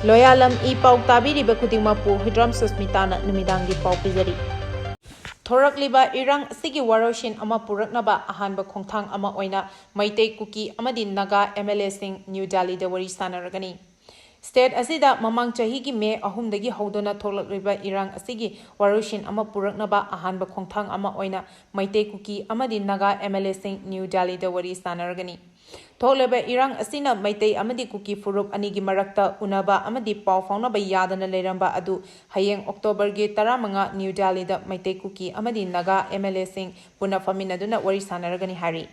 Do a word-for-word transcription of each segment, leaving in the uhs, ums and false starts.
ꯂꯣꯌꯥꯂꯝ E ꯄꯥꯎ ꯇꯥꯕꯤꯔꯤꯕ ꯈꯨꯗꯤꯡꯃꯛꯄꯨ ꯍꯨꯏꯗ꯭ꯔꯥꯝ ꯁꯨꯁꯃꯤꯇꯥꯅ ꯅꯨꯃꯤꯗꯥꯡꯒꯤ ꯄꯥꯎ ꯄꯤꯖꯔꯤ꯫ ꯊꯣꯔꯛꯂꯤꯕ ꯏꯔꯥꯡ ꯑꯁꯤꯒꯤ ꯋꯥꯔꯣꯏꯁꯤꯟ ꯑꯃ ꯄꯨꯔꯛꯅꯕ ꯑꯍꯥꯟꯕ ꯈꯣꯡꯊꯥꯡ ꯑꯃ ꯑꯣꯏꯅ ꯃꯩꯇꯩ, ꯀꯨꯀꯤ ꯑꯃꯗꯤ ꯅꯥꯒꯥ ꯑꯦꯝ ꯑꯦꯜ ꯑꯦꯁꯤꯡ ꯅ꯭ꯌꯨ ꯗꯦꯜꯂꯤꯗ ꯋꯥꯔꯤ ꯁꯥꯟꯅꯔꯒꯅꯤ꯫ ꯁ꯭ꯇꯦꯠ ꯑꯁꯤꯗ ꯃꯃꯥꯡ ꯆꯍꯤꯒꯤ ꯃꯦ ꯑꯍꯨꯝꯗꯒꯤ ꯍꯧꯗꯨꯅ ꯊꯣꯛꯂꯛꯂꯤꯕ ꯏꯔꯥꯡ ꯑꯁꯤꯒꯤ ꯋꯥꯔꯣꯏꯁꯤꯟ ꯑꯃ ꯄꯨꯔꯛꯅꯕ ꯑꯍꯥꯟꯕ ꯈꯣꯡꯊꯥꯡ ꯑꯃ ꯑꯣꯏꯅ ꯃꯩꯇꯩ, ꯀꯨꯀꯤ ꯑꯃꯗꯤ ꯅꯥꯒꯥ ꯑꯦꯝ ꯑꯦꯜ ꯑꯦꯁꯤꯡ ꯅ꯭ꯌꯨ ꯗꯦꯜꯂꯤꯗ ꯋꯥꯔꯤ ꯁꯥꯟꯅꯔꯒꯅꯤ꯫ ꯊꯣꯛꯂꯤꯕ ꯏꯔꯥꯡ ꯑꯁꯤꯅ ꯃꯩꯇꯩ ꯑꯃꯗꯤ ꯀꯨꯀꯤ ꯐꯨꯔꯨꯞ ꯑꯅꯤꯒꯤ ꯃꯔꯛꯇ ꯎꯅꯕ ꯑꯃꯗꯤ ꯄꯥꯎ ꯐꯥꯎꯅꯕ ꯌꯥꯗꯅ ꯂꯩꯔꯝꯕ ꯑꯗꯨ ꯍꯌꯦꯡ ꯑꯣꯛꯇꯣꯕꯔꯒꯤ ꯇꯔꯥꯃꯉꯥ ꯅ꯭ꯌꯨ ꯗꯦꯜꯂꯤꯗ ꯃꯩꯇꯩ, ꯀꯨꯀꯤ ꯑꯃꯗꯤ ꯅꯥꯒꯥ ꯑꯦꯝ ꯑꯦꯜ ꯑꯦꯁꯤꯡ ꯄꯨꯟꯅ ꯐꯝꯃꯤꯟꯅꯗꯨꯅ ꯋꯥꯔꯤ ꯁꯥꯟꯅꯔꯒꯅꯤ ꯍꯥꯏꯔꯤ꯫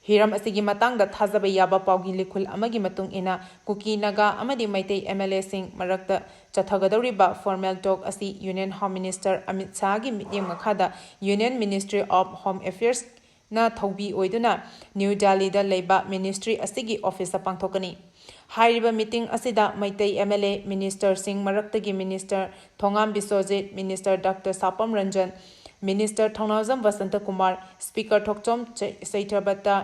ꯍꯤꯔꯝ ꯑꯁꯤꯒꯤ ꯃꯇꯥꯡꯗ ꯊꯥꯖꯕ ꯌꯥꯕ ꯄꯥꯎꯒꯤ ꯂꯤꯈꯨꯜ ꯑꯃꯒꯤ ꯃꯇꯨꯡ ꯏꯟꯅ, ꯀꯨꯀꯤ, ꯅꯥꯒꯥ ꯑꯃꯗꯤ ꯃꯩꯇꯩ ꯑꯦꯝ ꯑꯦꯜ ꯑꯦꯁꯤꯡ ꯃꯔꯛꯇ ꯆꯠꯊꯒꯗꯧꯔꯤꯕ ꯐꯣꯔꯃꯦꯜ ꯇꯣꯛ ꯑꯁꯤ ꯌꯨꯅꯤꯌꯟ ꯍꯣꯝ ꯃꯤꯅꯤꯁꯇꯔ ꯑꯃꯤꯠ ꯁꯥꯍꯒꯤ ꯃꯤꯠꯌꯦꯡ ꯃꯈꯥꯗ ꯌꯨꯅꯤꯌꯟ ꯃꯤꯅꯤꯁꯇ꯭ꯔꯤ ꯑꯣꯐ ꯍꯣꯝ ꯑꯦꯐꯤꯌꯔꯁꯅ ꯊꯧꯕꯤ ꯑꯣꯏꯗꯨꯅ ꯅ꯭ꯌꯨ ꯗꯦꯜꯂꯤꯗ ꯂꯩꯕ ꯃꯤꯅꯤꯁꯇ꯭ꯔꯤ ꯑꯁꯤꯒꯤ ꯑꯣꯐꯤꯁꯇ ꯄꯥꯡꯊꯣꯛꯀꯅꯤ꯫ ꯍꯥꯏꯔꯤꯕ ꯃꯤꯇꯤꯡ ꯑꯁꯤꯗ ꯃꯩꯇꯩ ꯑꯦꯝ ꯑꯦꯜ ꯑꯦ ꯃꯤꯅꯤꯁꯇꯔꯁꯤꯡ ꯃꯔꯛꯇꯒꯤ minister Thongam Biswajit, minister doctor Sapam Ranjan, minister Thounaojam Basanta Kumar, speaker Thokchom ꯆꯩ-, Satyabrata,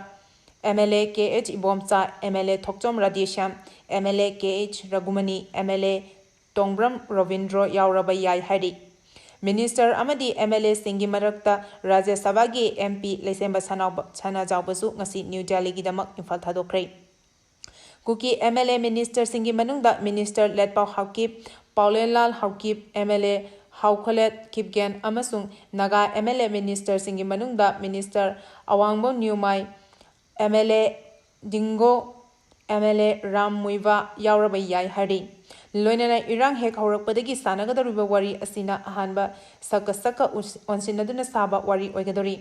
M L A K H Ibomcha, M L A Thokchom Radheshyam, M L A K H Raghumani, M L A Tongbram Robindro ꯌꯥꯎꯔꯕ ꯌꯥꯏ ꯍꯥꯏꯔꯤ꯫ ꯃꯤꯅꯤꯁꯇꯔ ꯑꯃꯗꯤ ꯑꯦꯝ ꯑꯦꯜ ꯑꯦꯁꯤꯡꯒꯤ ꯃꯔꯛꯇ ꯔꯥꯖ꯭ꯌ ꯁꯚꯥꯒꯤ ꯑꯦꯝ ꯄꯤ ꯂꯩꯁꯦꯝꯕ ꯁꯅꯥꯎꯕ-, ꯁꯅꯥꯖꯥꯎꯕꯁꯨ ꯉꯁꯤ ꯅ꯭ꯌꯨ ꯗꯦꯜꯂꯤꯒꯤꯗꯃꯛ ꯏꯝꯐꯥꯜ ꯊꯥꯗꯣꯛꯈ꯭ꯔꯦ꯫ ꯀꯨꯀꯤ ꯑꯦꯝ ꯑꯦꯜ ꯑꯦ ꯃꯤꯅꯤꯁꯇꯔꯁꯤꯡꯒꯤ ꯃꯅꯨꯡꯗ minister Letpao Haokip, Paolenlal Haokip, M L A Haokholet Kipgen ꯑꯃꯁꯨꯡ ꯅꯥꯒꯥ ꯑꯦꯝ ꯑꯦꯜ ꯑꯦ ꯃꯤꯅꯤꯁꯇꯔꯁꯤꯡꯒꯤ ꯃꯅꯨꯡꯗ ꯃꯤꯅꯤꯁꯇꯔ ꯑꯋꯥꯡꯕꯝ Newmai, M L A Dingo, M L A Ram Muivah ꯌꯥꯎꯔꯕ ꯌꯥꯏ ꯍꯥꯏꯔꯤ꯫ ꯂꯣꯏꯅꯅ ꯏꯔꯥꯡ ꯍꯦꯛ ꯍꯧꯔꯛꯄꯗꯒꯤ ꯁꯥꯟꯅꯒꯗꯧꯔꯤꯕ ꯋꯥꯔꯤ ꯑꯁꯤꯅ ꯑꯍꯥꯟꯕ ꯁꯛꯀ ꯁꯛꯀ ꯎꯟꯁ-, ꯑꯣꯟꯁꯤꯟꯅꯗꯨꯅ ꯁꯥꯕ ꯋꯥꯔꯤ ꯑꯣꯏꯒꯗꯧꯔꯤ꯫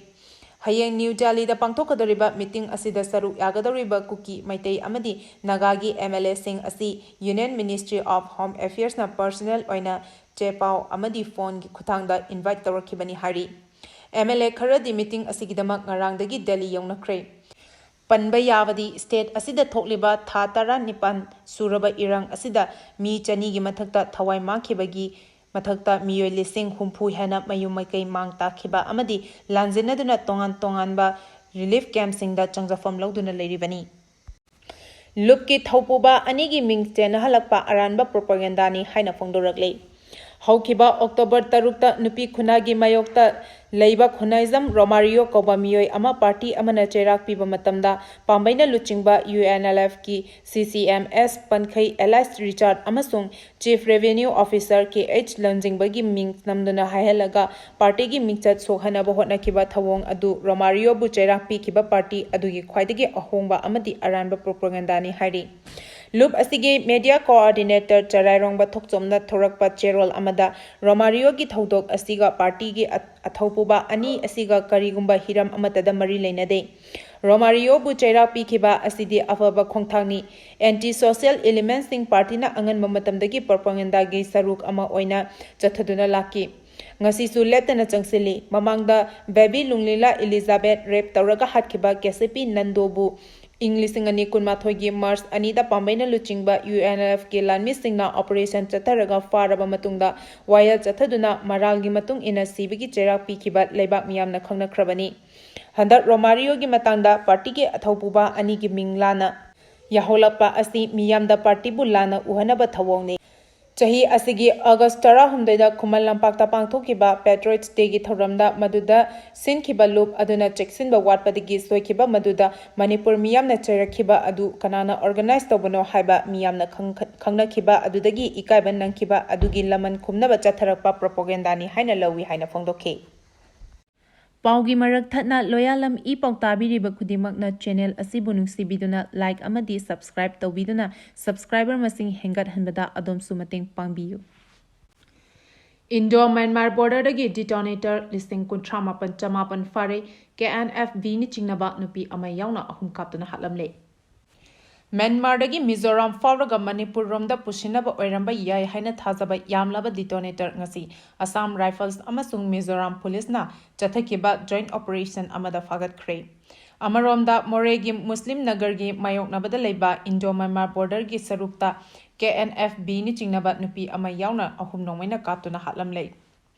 ꯍꯌꯦꯡ ꯅ꯭ꯌꯨ ꯗꯦꯜꯂꯤꯗ ꯄꯥꯡꯊꯣꯛꯀꯗꯧꯔꯤꯕ ꯃꯤꯇꯤꯡ ꯑꯁꯤꯗ ꯁꯔꯨꯛ ꯌꯥꯒꯗꯧꯔꯤꯕ ꯀꯨꯀꯤ, ꯃꯩꯇꯩ ꯑꯃꯗꯤ ꯅꯥꯒꯥꯒꯤ ꯑꯦꯝ ꯑꯦꯜ ꯑꯦꯁꯤꯡ ꯑꯁꯤ ꯌꯨꯅꯤꯌꯟ ꯃꯤꯅꯤꯁꯇ꯭ꯔꯤ ꯑꯣꯐ ꯍꯣꯝ ꯑꯦꯐꯤꯌꯔꯁꯅ ꯄꯔꯁꯣꯅꯦꯜ ꯑꯣꯏꯅ ꯆꯦ ꯄꯥꯎ ꯑꯃꯗꯤ ꯐꯣꯟꯒꯤ ꯈꯨꯠꯊꯥꯡꯗ ꯏꯟꯚꯥꯏꯠ ꯇꯧꯔꯛꯈꯤꯕꯅꯤ ꯍꯥꯏꯔꯤ꯫ ꯑꯦꯝ ꯑꯦꯜ ꯑꯦ ꯈꯔꯗꯤ ꯃꯤꯇꯤꯡ ꯑꯁꯤꯒꯤꯗꯃꯛ ꯉꯔꯥꯡꯗꯒꯤ ꯗꯦꯜꯂꯤ ꯌꯧꯅꯈ꯭ꯔꯦ꯫ ꯄꯟꯕ ꯌꯥꯕꯗꯤ, ꯁ꯭ꯇꯦꯠ ꯑꯁꯤꯗ ꯊꯣꯛꯂꯤꯕ ꯊꯥ ꯇꯔꯥꯅꯤꯄꯥꯟ ꯁꯨꯔꯕ ꯏꯔꯥꯡ ꯑꯁꯤꯗ ꯃꯤ ꯆꯅꯤꯒꯤ ꯃꯊꯛꯇ ꯊꯋꯥꯏ ꯃꯥꯡꯈꯤꯕꯒꯤ ꯃꯊꯛꯇ ꯃꯤꯑꯣꯏ ꯂꯤꯁꯤꯡ ꯍꯨꯝꯐꯨ ꯍꯦꯟꯅ ꯃꯌꯨꯝ ꯃꯀꯩ ꯃꯥꯡ ꯇꯥꯛꯈꯤꯕ ꯑꯃꯗꯤ ꯂꯥꯟꯖꯦꯟꯅꯗꯨꯅ ꯇꯣꯉꯥꯟ ꯇꯣꯉꯥꯟꯕ ꯔꯤꯂꯤꯐ ꯀꯦꯝꯞꯁꯤꯡꯗ ꯆꯪꯖꯐꯝ ꯂꯧꯗꯨꯅ ꯂꯩꯔꯤꯕꯅꯤ꯫ ꯂꯨꯞꯀꯤ ꯊꯧꯄꯨꯕ ꯑꯅꯤꯒꯤ ꯃꯤꯡ ꯆꯦꯟꯅꯍꯜꯂꯛꯄ ꯑꯔꯥꯟꯕ ꯄ꯭ꯔꯣꯄꯥꯒꯦꯟꯗꯥꯅꯤ ꯍꯥꯏꯅ ꯐꯣꯡꯗꯣꯔꯛꯂꯤ꯫ ꯍꯧꯈꯤꯕ ꯑꯣꯛꯇꯣꯕꯔ ꯇꯔꯨꯛꯇ ꯅꯨꯄꯤ ꯈꯨꯟꯅꯥꯒꯤ ꯃꯥꯌꯣꯛꯇ ꯂꯩꯕ ꯈꯨꯟꯅꯥꯏꯖꯝ ꯔꯣꯃꯥꯔꯤꯌꯣ ꯀꯧꯕ ꯃꯤꯑꯣꯏ ꯑꯃ ꯄꯥꯔꯇꯤ ꯑꯃꯅ ꯆꯩꯔꯥꯛ ꯄꯤꯕ ꯃꯇꯝꯗ ꯄꯥꯝꯕꯩꯅ ꯂꯨꯆꯤꯡꯕ ꯌꯨ ꯑꯦꯟ ꯑꯦꯜ ꯑꯦꯐꯀꯤ ꯁꯤ ꯁꯤ ꯑꯦꯝ ꯑꯦꯁ ꯄꯟꯈꯩ ꯑꯦꯂꯥꯏꯁ ꯔꯤꯆꯥꯔꯗ ꯑꯃꯁꯨꯡ ꯆꯤꯐ ꯔꯦꯚꯦꯅ꯭ꯌꯨ ꯑꯣꯐꯤꯁꯥꯔ ꯀꯦ ꯑꯩꯆ ꯂꯟꯖꯤꯡꯕꯒꯤ ꯃꯤꯡ ꯅꯝꯗꯨꯅ ꯍꯥꯏꯍꯜꯂꯒ ꯄꯥꯔꯇꯤꯒꯤ ꯃꯤꯡꯆꯠ ꯁꯣꯛꯍꯟꯅꯕ ꯍꯣꯠꯅꯈꯤꯕ ꯊꯧꯑꯣꯡ ꯑꯗꯨ ꯔꯣꯃꯥꯔꯤꯌꯣꯕꯨ ꯆꯩꯔꯥꯛ ꯄꯤꯈꯤꯕ ꯄꯥꯔꯇꯤ ꯑꯗꯨꯒꯤ ꯈ꯭ꯋꯥꯏꯗꯒꯤ ꯑꯍꯣꯡꯕ ꯑꯃꯗꯤ ꯑꯔꯥꯟꯕ ꯄ꯭ꯔꯣꯄꯥꯒꯦꯟꯗꯥꯅꯤ ꯍꯥꯏꯔꯤ꯫ ꯂꯨꯞ ꯑꯁꯤꯒꯤ ꯃꯦꯗꯤꯌꯥ ꯀꯣꯑꯣꯔꯗꯤꯅꯦꯇꯔ ꯆꯔꯥꯏꯔꯣꯡꯕ ꯊꯣꯛꯆꯣꯝꯅ ꯊꯣꯔꯛꯄ ꯆꯦꯔꯣꯜ ꯑꯃꯗ ꯔꯣꯃꯥꯔꯤꯌꯣꯒꯤ ꯊꯧꯗꯣꯛ ꯑꯁꯤꯒ ꯄꯥꯔꯇꯤꯒꯤ ꯑ-, ꯑꯊꯧꯄꯨꯕ ꯑꯅꯤ ꯑꯁꯤꯒ ꯀꯔꯤꯒꯨꯝꯕ ꯍꯤꯔꯝ ꯑꯃꯠꯇꯗ ꯃꯔꯤ ꯂꯩꯅꯗꯦ꯫ ꯔꯣꯃꯥꯔꯤꯌꯣꯕꯨ ꯆꯩꯔꯥꯛ ꯄꯤꯈꯤꯕ ꯑꯁꯤꯗꯤ ꯑꯐꯕ ꯈꯣꯡꯊꯥꯡꯅꯤ꯫ ꯑꯦꯟꯇꯤ ꯁꯣꯁꯤꯌꯦꯜ ꯏꯂꯤꯃꯦꯟꯁꯤꯡ ꯄꯥꯔꯇꯤꯅ ꯑꯉꯟꯕ ꯃꯇꯝꯗꯒꯤ ꯄ꯭ꯔꯣꯄꯥꯒꯦꯟꯗꯥꯒꯤ ꯁꯔꯨꯛ ꯑꯃ ꯑꯣꯏꯅ ꯆꯠꯊꯗꯨꯅ ꯂꯥꯛꯈꯤ꯫ ꯉꯁꯤꯁꯨ ꯂꯦꯞꯇꯅ ꯆꯪꯁꯤꯜꯂꯤ꯫ ꯃꯃꯥꯡꯗ ꯕꯦꯕꯤ ꯂꯨꯡꯂꯤꯂꯥ ꯏꯂꯤꯖꯥꯕꯦꯠ ꯔꯦꯞ ꯇꯧꯔꯒ ꯍꯥꯠꯈꯤꯕ ꯀꯦ ꯁꯤ ꯄꯤ ꯅꯟꯗꯣꯕꯨ ꯏꯪ ꯂꯤꯁꯤꯡ ꯑꯅꯤ ꯀꯨꯟꯃꯥꯊꯣꯏꯒꯤ ꯃꯥꯔꯆ ꯑꯅꯤꯗ ꯄꯥꯝꯕꯩꯅ ꯂꯨꯆꯤꯡꯕ ꯌꯨ ꯑꯦꯟ ꯑꯦꯜ ꯑꯦꯐꯀꯤ ꯂꯥꯟꯃꯤꯁꯤꯡꯅ ꯑꯣꯄꯔꯦꯁꯟ ꯆꯠꯊꯔꯒ ꯐꯥꯔꯕ ꯃꯇꯨꯡꯗ ꯋꯥꯌꯦꯜ ꯆꯠꯊꯗꯨꯅ ꯃꯔꯥꯜꯒꯤ ꯃꯇꯨꯡ ꯏꯟꯅ ꯁꯤꯕꯒꯤ ꯆꯩꯔꯥꯛ ꯄꯤꯈꯤꯕ ꯂꯩꯕꯥꯛ ꯃꯤꯌꯥꯝꯅ ꯈꯪꯅꯈ꯭ꯔꯕꯅꯤ꯫ ꯍꯟꯗꯛ ꯔꯣꯃꯥꯔꯤꯌꯣꯒꯤ ꯃꯇꯥꯡꯗ ꯄꯥꯔꯇꯤꯒꯤ ꯑꯊꯧꯄꯨꯕ ꯑꯅꯤꯒꯤ ꯃꯤꯡ ꯂꯥꯟꯅ ꯌꯥꯍꯧꯂꯛꯄ ꯑꯁꯤ ꯃꯤꯌꯥꯝꯗ ꯄꯥꯔꯇꯤꯕꯨ ꯂꯥꯟꯅ ꯎꯍꯟꯅꯕ ꯊꯧꯑꯣꯡꯅꯤ꯫ ꯆꯍꯤ ꯑꯁꯤꯒꯤ ꯑꯣꯒꯁ ꯇꯔꯥꯍꯨꯝꯗꯣꯏꯗ ꯈꯨꯃꯟ ꯂꯝꯄꯥꯛꯇ ꯄꯥꯡꯊꯣꯛꯈꯤꯕ ꯄꯦꯇ꯭ꯔꯣꯏꯠꯁ ꯗꯦꯒꯤ ꯊꯧꯔꯝꯗ ꯃꯗꯨꯗ ꯁꯤꯟꯈꯤꯕ ꯂꯨꯞ ꯑꯗꯨꯅ ꯆꯦꯛꯁꯤꯟꯕ ꯋꯥꯠꯄꯗꯒꯤ ꯁꯣꯏꯈꯤꯕ ꯃꯗꯨꯗ ꯃꯅꯤꯄꯨꯔ ꯃꯤꯌꯥꯝꯅ ꯆꯩꯔꯛꯈꯤꯕ ꯑꯗꯨ ꯀꯅꯥꯅ ꯑꯣꯔꯒꯅꯥꯏꯖ ꯇꯧꯕꯅꯣ ꯍꯥꯏꯕ ꯃꯤꯌꯥꯝꯅ ꯈꯪ-, ꯈꯪꯅꯈꯤꯕ ꯑꯗꯨꯗꯒꯤ ꯏꯀꯥꯏꯕ ꯅꯪꯈꯤꯕ ꯑꯗꯨꯒꯤ ꯂꯃꯟ ꯈꯨꯝꯅꯕ ꯆꯠꯊꯔꯛꯄ ꯄ꯭ꯔꯣꯄꯥꯒꯦꯟꯗꯥꯅꯤ ꯍꯥꯏꯅ ꯂꯧꯏ ꯍꯥꯏꯅ ꯐꯣꯡꯗꯣꯛꯈꯤ꯫ ꯄꯥꯎꯒꯤ ꯃꯔꯛ ꯊꯠꯅ ꯂꯣꯌꯥꯂꯝ ꯏ ꯄꯥꯎ ꯇꯥꯕꯤꯔꯤꯕ ꯈꯨꯗꯤꯡꯃꯛꯅ ꯆꯦꯅꯦꯜ ꯑꯁꯤꯕꯨ ꯅꯨꯡꯁꯤꯕꯤꯗꯨꯅ ꯂꯥꯏꯛ ꯑꯃꯗꯤ ꯁꯕꯁꯀ꯭ꯔꯥꯏꯕ ꯇꯧꯕꯤꯗꯨꯅ ꯁꯕꯁꯀ꯭ꯔꯥꯏꯕꯔ ꯃꯁꯤꯡ ꯍꯦꯟꯒꯠꯍꯟꯕꯗ ꯑꯗꯣꯝꯁꯨ ꯃꯇꯦꯡ ꯄꯥꯡꯕꯤꯌꯨ꯫ ꯏꯟꯗꯣ ꯃ꯭ꯌꯥꯟꯃꯥꯔ ꯕꯣꯔꯗꯔꯗꯒꯤ ꯗꯤꯇꯣꯅꯦꯇꯔ ꯂꯤꯁꯤꯡ ꯀꯨꯟꯊ꯭ꯔꯥ ꯃꯥꯄꯟ ꯆꯃꯥꯄꯟ ꯐꯥꯔꯦ, ꯀꯦ ꯑꯦꯟ ꯑꯦꯐ ꯕꯤꯅ ꯆꯤꯡꯅꯕ ꯅꯨꯄꯤ ꯑꯃ ꯌꯥꯎꯅ ꯑꯍꯨꯝ ꯀꯥꯞꯇꯨꯅ ꯍꯥꯠꯂꯝꯂꯦ꯫ ꯃ꯭ꯌꯥꯟꯃꯥꯔꯗꯒꯤ ꯃꯤꯖꯣꯔꯥꯝ ꯐꯥꯎꯔꯒ ꯃꯅꯤꯄꯨꯔ ꯔꯣꯝꯗ ꯄꯨꯁꯤꯟꯅꯕ ꯑꯣꯏꯔꯝꯕ ꯌꯥꯏ ꯍꯥꯏꯅ ꯊꯥꯖꯕ ꯌꯥꯝꯂꯕ ꯗꯤꯇꯣꯅꯦꯇꯔ ꯉꯁꯤ ꯑꯁꯥꯝ ꯔꯥꯏꯐꯜꯁ ꯑꯃꯁꯨꯡ ꯃꯤꯖꯣꯔꯥꯝ ꯄꯨꯂꯤꯁꯅ ꯆꯠꯊꯈꯤꯕ ꯖꯣꯏꯟꯠ ꯑꯣꯄꯔꯦꯁꯟ ꯑꯃꯗ ꯐꯥꯒꯠꯈ꯭ꯔꯦ꯫ ꯑꯃꯔꯣꯝꯗ, ꯃꯣꯔꯦꯒꯤ ꯃꯨꯁꯂꯤꯝ ꯅꯒꯔꯒꯤ ꯃꯥꯌꯣꯛꯅꯕꯗ ꯂꯩꯕ ꯏꯟꯗꯣ ꯃ꯭ꯌꯥꯟꯃꯥꯔ ꯕꯣꯔꯗꯔꯒꯤ ꯁꯔꯨꯛꯇ ꯀꯦ ꯑꯦꯟ ꯑꯦꯐ ꯕꯤꯅ ꯆꯤꯡꯅꯕ ꯅꯨꯄꯤ ꯑꯃ ꯌꯥꯎꯅ ꯑꯍꯨꯝ ꯅꯣꯡꯃꯩꯅ ꯀꯥꯞꯇꯨꯅ ꯍꯥꯠꯂꯝꯂꯦ꯫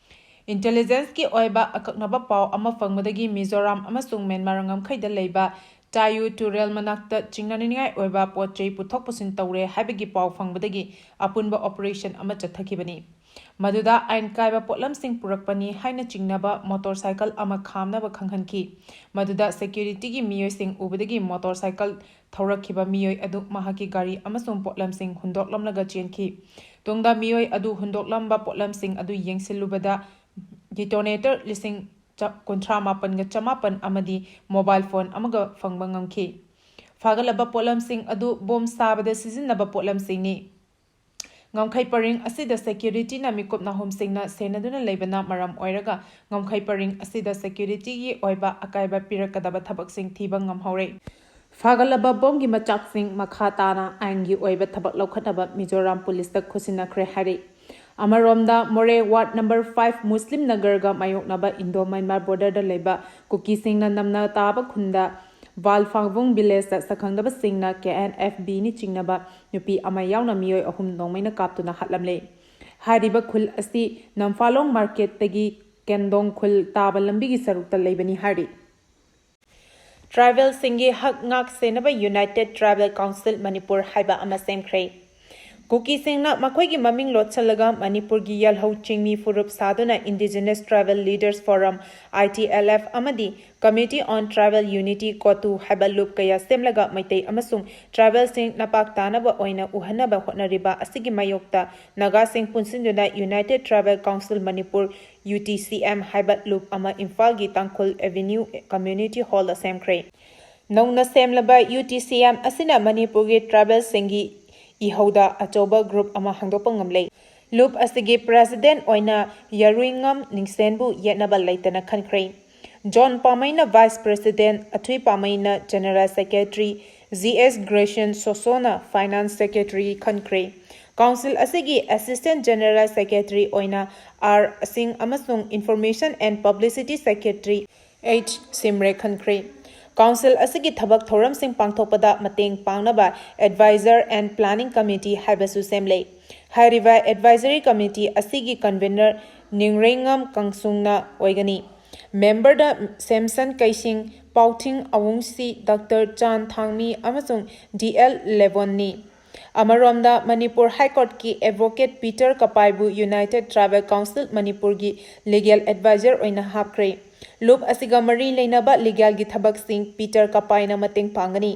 ꯏꯟꯇꯦꯂꯤꯖꯦꯟꯁꯀꯤ ꯑꯣꯏꯕ ꯑꯀꯛꯅꯕ ꯄꯥꯎ ꯑꯃ ꯐꯪꯕꯗꯒꯤ ꯃꯤꯖꯣꯔꯥꯝ ꯑꯃꯁꯨꯡ ꯃ꯭ꯌꯥꯟꯃꯥꯔ ꯉꯝꯈꯩꯗ ꯂꯩꯕ ꯇꯥꯌꯨ ꯇꯨꯔꯦꯜ ꯃꯅꯥꯛꯇ ꯆꯤꯡꯅꯅꯤꯡꯉꯥꯏ ꯑꯣꯏꯕ ꯄꯣꯠ ꯆꯩ ꯄꯨꯊꯣꯛ ꯄꯨꯁꯤꯟ ꯇꯧꯔꯦ ꯍꯥꯏꯕꯒꯤ ꯄꯥꯎ ꯐꯪꯕꯗꯒꯤ ꯑꯄꯨꯟꯕ operation ꯑꯃ ꯆꯠꯊꯈꯤꯕꯅꯤ꯫ ꯃꯗꯨꯗ ꯑꯥꯏꯟ ꯀꯥꯏꯕ ꯄꯣꯠꯂꯝꯁꯤꯡ ꯄꯨꯔꯛꯄꯅꯤ ꯍꯥꯏꯅ ꯆꯤꯡꯅꯕ motorcycle ꯑꯃ ꯈꯥꯝꯅꯕ ꯈꯪꯍꯟꯈꯤ꯫ ꯃꯗꯨꯗ securityꯒꯤ ꯃꯤꯑꯣꯏꯁꯤꯡ ꯎꯕꯗꯒꯤ motorcycle ꯊꯧꯔꯛꯈꯤꯕ ꯃꯤꯑꯣꯏ ꯑꯗꯨ ꯃꯍꯥꯛꯀꯤ ꯒꯥꯔꯤ ꯑꯃꯁꯨꯡ ꯄꯣꯠꯂꯝꯁꯤꯡ ꯍꯨꯟꯗꯣꯛꯂꯝꯂꯒ ꯆꯦꯟꯈꯤ꯫ ꯇꯨꯡꯗ ꯃꯤꯑꯣꯏ ꯑꯗꯨ ꯍꯨꯟꯗꯣꯛꯂꯝꯕ ꯄꯣꯠꯂꯝꯁꯤꯡ ꯑꯗꯨ ꯌꯦꯡꯁꯤꯜꯂꯨꯕꯗ detonator ꯂꯤꯁꯤꯡ ꯀꯨꯟꯊ꯭ꯔꯥ ꯃꯥꯄꯟꯒ ꯆꯃꯥꯄꯟ ꯑꯃꯗꯤ mobile phone ꯑꯃꯒ ꯐꯪꯕ ꯉꯝꯈꯤ꯫ ꯐꯥꯒꯠꯂꯕ ꯄꯣꯠꯂꯝꯁꯤꯡ ꯑꯗꯨ ꯕꯣꯝ ꯁꯥꯕꯗ ꯁꯤꯖꯤꯟꯅꯕ ꯄꯣꯠꯂꯝꯁꯤꯡꯅꯤ꯫ ꯉꯝꯈꯩ ꯄꯔꯤꯡ ꯑꯁꯤꯗ securityꯅ ꯃꯤꯀꯨꯞ ꯅꯥꯍꯨꯝꯁꯤꯡꯅ ꯁꯦꯟꯅꯗꯨꯅ ꯂꯩꯕꯅ ꯃꯔꯝ ꯑꯣꯏꯔꯒ ꯉꯝꯈꯩ ꯄꯔꯤꯡ ꯑꯁꯤꯗ securityꯒꯤ ꯑꯣꯏꯕ ꯑꯀꯥꯏꯕ ꯄꯤꯔꯛꯀꯗꯕ ꯊꯕꯛꯁꯤꯡ ꯊꯤꯕ ꯉꯝꯍꯧꯔꯦ꯫ ꯐꯥꯒꯠꯂꯕ ꯕꯣꯝꯒꯤ ꯃꯆꯥꯛꯁꯤꯡ ꯃꯈꯥ ꯇꯥꯅ ꯑꯥꯏꯟꯒꯤ ꯑꯣꯏꯕ ꯊꯕꯛ ꯂꯧꯈꯠꯅꯕ ꯃꯤꯖꯣꯔꯥꯝ ꯄꯨꯂꯤꯁꯇ ꯈꯨꯠꯁꯤꯟꯅꯈ꯭ꯔꯦ ꯍꯥꯏꯔꯤ꯫ ꯑꯃꯔꯣꯝꯗ ꯃꯣꯔꯦ ward number five ꯃꯨꯁꯂꯤꯝ ꯅꯒꯔꯒ ꯃꯥꯌꯣꯛꯅꯕ ꯏꯟꯗꯣ ꯃ꯭ꯌꯥꯟꯃꯥꯔ borderꯗ ꯂꯩꯕ ꯀꯨꯀꯤꯁꯤꯡꯅ ꯅꯝꯅ ꯇꯥꯕ ꯈꯨꯟꯗ ꯕꯥꯜꯐꯥꯡꯕꯨꯡ villageꯇ ꯁꯛꯈꯪꯗꯕꯁꯤꯡꯅ KNFBꯅꯤ ꯆꯤꯡꯅꯕ ꯅꯨꯄꯤ ꯑꯃ ꯌꯥꯎꯅ ꯃꯤꯑꯣꯏ ꯑꯍꯨꯝ ꯅꯣꯡꯃꯩꯅ ꯀꯥꯞꯇꯨꯅ ꯍꯥꯠꯂꯝꯂꯦ꯫ ꯍꯥꯏꯔꯤꯕ ꯈꯨꯜ ꯑꯁꯤ ꯅꯝꯐꯥꯂꯣꯡ marketꯇꯒꯤ ꯀꯦꯟꯗꯣꯡ ꯈꯨꯜ ꯇꯥꯕ ꯂꯝꯕꯤꯒꯤ ꯁꯔꯨꯛꯇ ꯂꯩꯕꯅꯤ ꯍꯥꯏꯔꯤ꯫ Tribalꯁꯤꯡꯒꯤ ꯍꯛ ꯉꯥꯛ ꯁꯦꯟꯅꯕ United Tribal Council ꯃꯅꯤꯄꯨꯔ ꯍꯥꯏꯕ ꯑꯃ ꯁꯦꯝꯈ꯭ꯔꯦ꯫ ꯀꯨꯀꯤꯁꯤꯡꯅ ꯃꯈꯣꯏꯒꯤ ꯃꯃꯤꯡ ꯂꯣꯠꯁꯤꯜꯂꯒ ꯃꯅꯤꯄꯨꯔꯒꯤ ꯌꯦꯜꯍꯧ ꯆꯤꯡꯃꯤ ꯐꯨꯔꯨꯞ ꯁꯥꯗꯨꯅ Indigenous Tribal Leaders Forum, ITLF, ꯑꯃꯗꯤ Committee on Tribal Unity, COTU, ꯍꯥꯏꯕ ꯂꯨꯞ ꯀꯌꯥ ꯁꯦꯝꯂꯒ ꯃꯩꯇꯩ ꯑꯃꯁꯨꯡ tribalꯁꯤꯡ ꯅꯄꯥꯛ ꯇꯥꯅꯕ ꯑꯣꯏꯅ ꯎꯍꯟꯅꯕ ꯍꯣꯠꯅꯔꯤꯕ ꯑꯁꯤꯒꯤ ꯃꯥꯌꯣꯛꯇ ꯅꯥꯒꯥꯁꯤꯡ ꯄꯨꯟꯁꯤꯟꯗꯨꯅ United Tribal Council Manipur, UTCM, ꯍꯥꯏꯕ ꯂꯨꯞ ꯑꯃ ꯏꯝꯐꯥꯜꯒꯤ ꯇꯥꯡꯈꯨꯜ Avenue Community Hallꯗ ꯁꯦꯝꯈ꯭ꯔꯦ꯫ ꯅꯧꯅ ꯁꯦꯝꯂꯕ UTCM ꯑꯁꯤꯅ ꯃꯅꯤꯄꯨꯔꯒꯤ tribalꯁꯤꯡꯒꯤ ꯏꯍꯧꯗ ꯑꯆꯧꯕ group ꯑꯃ ꯍꯥꯡꯗꯣꯛꯄ ꯉꯝꯂꯦ꯫ ꯂꯨꯞ ꯑꯁꯤꯒꯤ president ꯑꯣꯏꯅ ꯌꯥꯔꯨꯏꯉꯝ ꯅꯤꯡꯁꯦꯟꯕꯨ ꯌꯦꯠꯅꯕ ꯂꯩꯇꯅ ꯈꯟꯈ꯭ꯔꯦ꯫ ꯖꯣꯟ ꯄꯥꯃꯩꯅ vice president, ꯑꯊꯨꯏ ꯄꯥꯃꯩꯅ general secretary, G S Gratian Sosoꯅ finance secretary ꯈꯟꯈ꯭ꯔꯦ꯫ Council ꯑꯁꯤꯒꯤ assistant general secretary ꯑꯣꯏꯅ R ꯁꯤꯡ ꯑꯃꯁꯨꯡ information and publicity secretary H ꯁꯤꯝꯔꯦ ꯈꯟꯈ꯭ꯔꯦ꯫ Council ꯑꯁꯤꯒꯤ ꯊꯕꯛ ꯊꯧꯔꯝꯁꯤꯡ ꯄꯥꯡꯊꯣꯛꯄꯗ ꯃꯇꯦꯡ ꯄꯥꯡꯅꯕ Advisor and Planning Committee ꯍꯥꯏꯕꯁꯨ ꯁꯦꯝꯂꯦ꯫ ꯍꯥꯏꯔꯤꯕ Advisory Committee ꯑꯁꯤꯒꯤ convener ꯅꯤꯡꯔꯩꯉꯝ ꯀꯥꯡꯁꯨꯡꯅ ꯑꯣꯏꯒꯅꯤ꯫ ꯃꯦꯝꯕꯔꯗ ꯁꯦꯝꯁꯟ ꯀꯩꯁꯤꯡ, ꯄꯥꯎꯊꯤꯡ ꯑꯋꯨꯡꯁꯤ, ꯗꯥꯛꯇꯔ ꯆꯥꯟ ꯊꯥꯡꯃꯤ ꯑꯃꯁꯨꯡ ꯗꯤ ꯑꯦꯜ ꯂꯦꯕꯣꯟꯅꯤ꯫ ꯑꯃꯔꯣꯝꯗ, ꯃꯅꯤꯄꯨꯔ ꯍꯥꯏ ꯀꯣꯔꯠꯀꯤ ꯑꯦꯗꯚꯣꯀꯦꯠ ꯄꯤꯇꯔ ꯀꯄꯥꯏꯕꯨ ꯌꯨꯅꯥꯏꯇꯦꯗ ꯇ꯭ꯔꯥꯏꯕꯦꯜ ꯀꯥꯎꯟꯁꯤꯜ ꯃꯅꯤꯄꯨꯔꯒꯤ ꯂꯤꯒꯦꯜ ꯑꯦꯗꯚꯥꯏꯖꯔ ꯑꯣꯏꯅ ꯍꯥꯞꯈ꯭ꯔꯦ꯫ ꯂꯨꯞ ꯑꯁꯤꯒ ꯃꯔꯤ ꯂꯩꯅꯕ ꯂꯤꯒꯦꯜꯒꯤ ꯊꯕꯛꯁꯤꯡ ꯄꯤꯇꯔ ꯀꯄꯥꯏꯅ ꯃꯇꯦꯡ ꯄꯥꯡꯒꯅꯤ꯫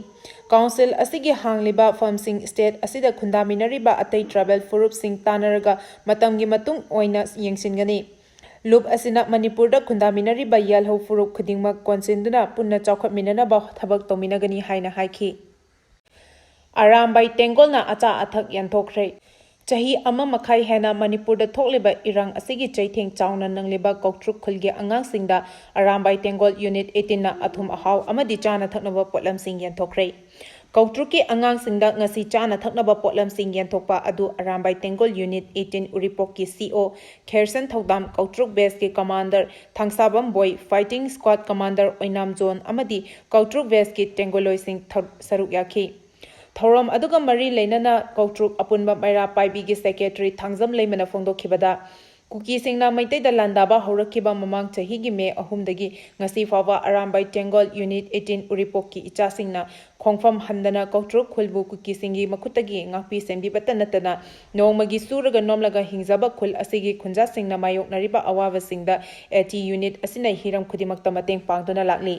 ꯀꯥꯎꯟꯁꯤꯜ ꯑꯁꯤꯒꯤ ꯍꯥꯡꯂꯤꯕ ꯐꯝꯁꯤꯡ ꯁ꯭ꯇꯦꯠ ꯑꯁꯤꯗ ꯈꯨꯟꯗꯥꯃꯤꯟꯅꯔꯤꯕ ꯑꯇꯩ ꯇ꯭ꯔꯥꯏꯕꯦꯜ ꯐꯨꯔꯨꯞꯁꯤꯡ ꯇꯥꯟꯅꯔꯒ ꯃꯇꯝꯒꯤ ꯃꯇꯨꯡ ꯑꯣꯏꯅ ꯌꯦꯡꯁꯤꯟꯒꯅꯤ꯫ ꯂꯨꯞ ꯑꯁꯤꯅ ꯃꯅꯤꯄꯨꯔꯗ ꯈꯨꯟꯗꯥꯃꯤꯟꯅꯔꯤꯕ ꯌꯥꯜꯍꯧ ꯐꯨꯔꯨꯞ ꯈꯨꯗꯤꯡꯃꯛ ꯀꯣꯟꯁꯤꯟꯗꯨꯅ ꯄꯨꯟꯅ ꯆꯥꯎꯈꯠꯃꯤꯟꯅꯅꯕ ꯊꯕꯛ ꯇꯧꯃꯤꯟꯅꯒꯅꯤ ꯍꯥꯏꯅ ꯍꯥꯏꯈꯤ꯫ ꯑꯔꯥꯝꯕꯥꯏ ꯇꯦꯡꯒꯣꯜꯅ ꯑꯆꯥ ꯑꯊꯛ ꯌꯦꯟꯊꯣꯛꯈ꯭ꯔꯦ꯫ ꯆꯍꯤ ꯑꯃ ꯃꯈꯥꯏ ꯍꯦꯟꯅ ꯃꯅꯤꯄꯨꯔꯗ ꯊꯣꯛꯂꯤꯕ ꯏꯔꯥꯡ ꯑꯁꯤꯒꯤ ꯆꯩꯊꯦꯡ ꯆꯥꯎꯅ ꯅꯪꯂꯤꯕ ꯀꯧꯇ꯭ꯔꯨꯛ ꯈꯨꯜꯒꯤ ꯑꯉꯥꯡꯁꯤꯡꯗ ꯑꯔꯥꯝꯕꯥꯏ ꯇꯦꯡꯒꯣꯜ ꯌꯨꯅꯤꯠ ꯑꯩꯠꯇꯤꯟꯅ ꯑꯊꯨꯝ ꯑꯍꯥꯎ ꯑꯃꯗꯤ ꯆꯥꯅ ꯊꯛꯅꯕ ꯄꯣꯠꯂꯝꯁꯤꯡ ꯌꯦꯟꯊꯣꯛꯈ꯭ꯔꯦ꯫ ꯀꯧꯇ꯭ꯔꯨꯛꯀꯤ ꯑꯉꯥꯡꯁꯤꯡꯗ ꯉꯁꯤ ꯆꯥꯅ ꯊꯛꯅꯕ ꯄꯣꯠꯂꯝꯁꯤꯡ ꯌꯦꯟꯊꯣꯛꯄ ꯑꯗꯨ ꯑꯔꯥꯝꯕꯥꯏ ꯇꯦꯡꯒꯣꯜ ꯌꯨꯅꯤꯠ ꯑꯩꯠꯇꯤꯟ ꯎꯔꯤꯄꯣꯛꯀꯤ ꯁꯤ ꯑꯣ ꯈꯦꯔꯁꯟ ꯊꯧꯗꯥꯝ, ꯀꯧꯇ꯭ꯔꯨꯛ ꯕꯦꯁꯀꯤ ꯀꯃꯥꯟꯗꯔ ꯊꯥꯡꯁꯥꯕꯝ ꯕꯣꯏ, ꯐꯥꯏꯇꯤꯡ ꯁ꯭ꯀ꯭ꯋꯥꯗ ꯀꯃꯥꯟꯗꯔ ꯑꯣꯏꯅꯥꯝ ꯖꯣꯟ ꯑꯃꯗꯤ ꯀꯧꯇ꯭ꯔꯨꯛ ꯕꯦꯁꯀꯤ ꯇꯦꯡꯒꯣꯂꯣꯏꯁꯤꯡ ꯊ-, ꯁꯔꯨꯛ ꯌꯥꯈꯤ꯫ ꯊꯧꯔꯝ ꯑꯗꯨꯒ ꯃꯔꯤ ꯂꯩꯅꯅ ꯀꯧꯇ꯭ꯔꯨꯛ ꯑꯄꯨꯟꯕ ꯃꯩꯔꯥ ꯄꯥꯏꯕꯤꯒꯤ ꯁꯦꯀ꯭ꯔꯦꯇꯔꯤ ꯊꯥꯡꯖꯝ ꯂꯩꯃꯅ ꯐꯣꯡꯗꯣꯛꯈꯤꯕꯗ, ꯀꯨꯀꯤꯁꯤꯡꯅ ꯃꯩꯇꯩꯗ ꯂꯥꯟꯗꯥꯕ ꯍꯧꯔꯛꯈꯤꯕ ꯃꯃꯥꯡ ꯆꯍꯤꯒꯤ ꯃꯦ ꯑꯍꯨꯝꯗꯒꯤ ꯉꯁꯤ ꯐꯥꯎꯕ ꯑꯔꯥꯝꯕꯥꯏ ꯇꯦꯡꯒꯣꯜ ꯌꯨꯅꯤꯠ ꯑꯩꯠꯇꯤꯟ ꯎꯔꯤꯄꯣꯛꯀꯤ ꯏꯆꯥꯁꯤꯡꯅ ꯈꯣꯡꯐꯝ ꯍꯟꯗꯅ ꯀꯧꯇ꯭ꯔꯨꯛ ꯈꯨꯜꯕꯨ ꯀꯨꯀꯤꯁꯤꯡꯒꯤ ꯃꯈꯨꯠꯇꯒꯤ ꯉꯥꯛꯄꯤ ꯁꯦꯟꯕꯤꯕꯇ ꯅꯠꯇꯅ ꯅꯣꯡꯃꯒꯤ ꯁꯨꯔꯒ ꯅꯣꯝꯂꯒ ꯍꯤꯡꯖꯕ ꯈꯨꯜ ꯑꯁꯤꯒꯤ ꯈꯨꯟꯖꯥꯁꯤꯡꯅ ꯃꯥꯌꯣꯛꯅꯔꯤꯕ ꯑꯋꯥꯕꯁꯤꯡꯗ ꯑꯦ ꯇꯤ ꯌꯨꯅꯤꯠ ꯑꯁꯤꯅ ꯍꯤꯔꯝ ꯈꯨꯗꯤꯡꯃꯛꯇ ꯃꯇꯦꯡ ꯄꯥꯡꯗꯨꯅ ꯂꯥꯛꯂꯤ꯫